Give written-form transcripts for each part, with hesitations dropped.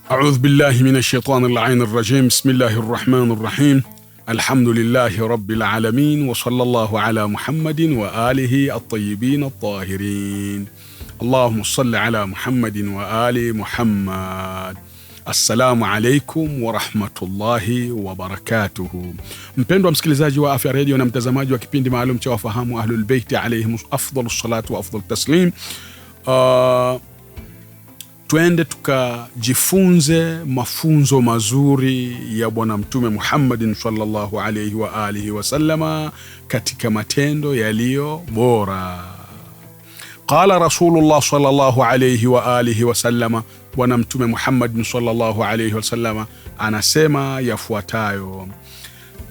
Audhu billahi min shaitani llaini rajim. Bismillahi rrahmani rrahim. Alhamdulillahi rabbil alamin wa sallallahu ala Muhammadin wa alihi at-tayyibin at-tahirin. Allahumma salli ala Muhammadin wa ali Muhammad. Assalamu alaikum warahmatullahi wabarakatuhu. Mpendwa msikilizaji wa Afya Radio na mtazamaji wa kipindi maalum cha Wafahamu Ahlulbeiti alaihim afdalu salatu wa afdalu taslim, twende tukajifunze mafunzo mazuri ya Bwana Mtume Muhammadin sallallahu alaihi wa alihi wasallama katika matendo yaliyo bora. Qala Rasulullah sallallahu alaihi wa alihi wasallama, Bwana Mtume Muhammadin sallallahu alaihi wasallama anasema yafuatayo: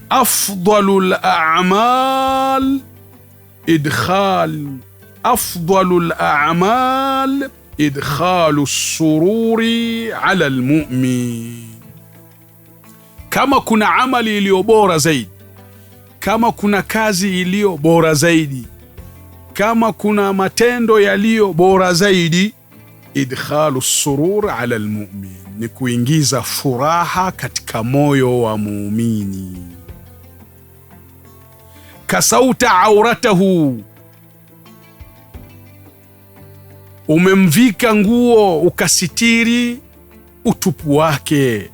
afdalul a'mal idkhal afdalul a'mal idkhalu sururi ala almu'min. Kama kuna amali iliyo bora zaidi, kama kuna kazi iliyo bora zaidi, kama kuna matendo yaliyo bora zaidi, idkhalu surur ala almu'min, ni kuingiza furaha katika moyo wa muumini. Kasauta auratahu, umemvika nguo ukasitiri utupu wake.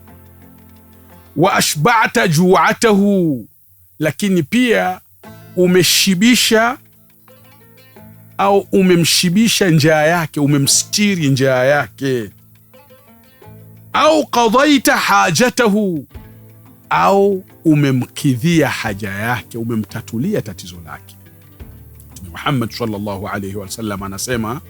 Wa ashba'ta ju'atahu, lakini pia umeshibisha au umemshibisha njaa yake, umemstiri njaa yake. Au qadaita hajatahu, au umemkidhia haja yake, umemtatulia tatizo lake. Mtume Muhammad sallallahu alayhi wasallam anasema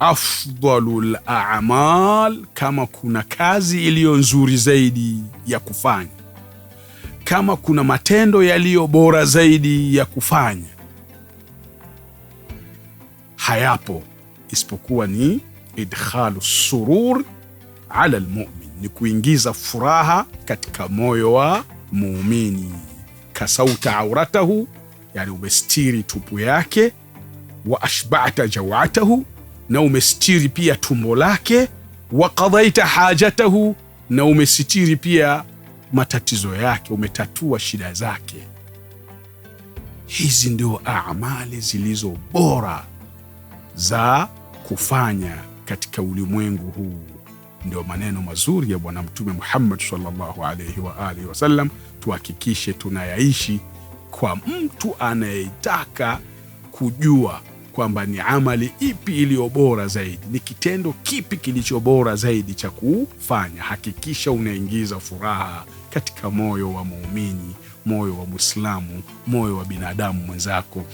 afdalul a'mal, kama kuna kazi iliyo nzuri zaidi ya kufanya, kama kuna matendo yaliyo bora zaidi ya kufanya, hayapo isipokuwa ni idkhalu surur ala almu'min, ni kuingiza furaha katika moyo wa muumini. Kasauta auratahu, yani umestiri tupu yake. Wa ashba'ta jawatahu, na umestiri pia tumbo lake. Wa qadaita hajatahu, na umesitiri pia matatizo yake, umetatua shida zake. Hizi ndio amali zilizo bora za kufanya katika ulimwengu huu. Ndio maneno mazuri ya Bwana Mtume Muhammad sallallahu alayhi wa alihi wasallam. Tuhakikishe tunayaishi kwa mtu anayetaka kujua kwamba ni amali ipi iliyo bora zaidi, ni kitendo kipi kilicho bora zaidi cha kufanya. Hakikisha unaingiza furaha katika moyo wa muumini, moyo wa Muislamu, moyo wa binadamu mwenzako.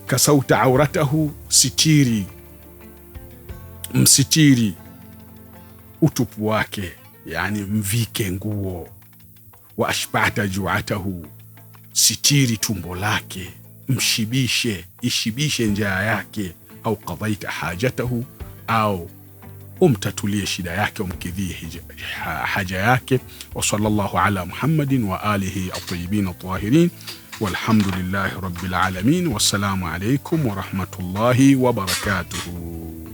Kasauta auratahu, sitiri, msitiri utupu wake, yani mvike nguo. Wa ashbata juatahu, sitiri tumbo lake, mshibishe, ishibishe njaa yake. Au qadaita hajatahu, au umtatulie shida yake, umkidhie haja yake. Wa sallallahu ala Muhammadin wa alihi at-tayyibin at-tahirin, walhamdulillahi rabbil alamin. Wassalamu alaykum wa rahmatullahi wa barakatuhu.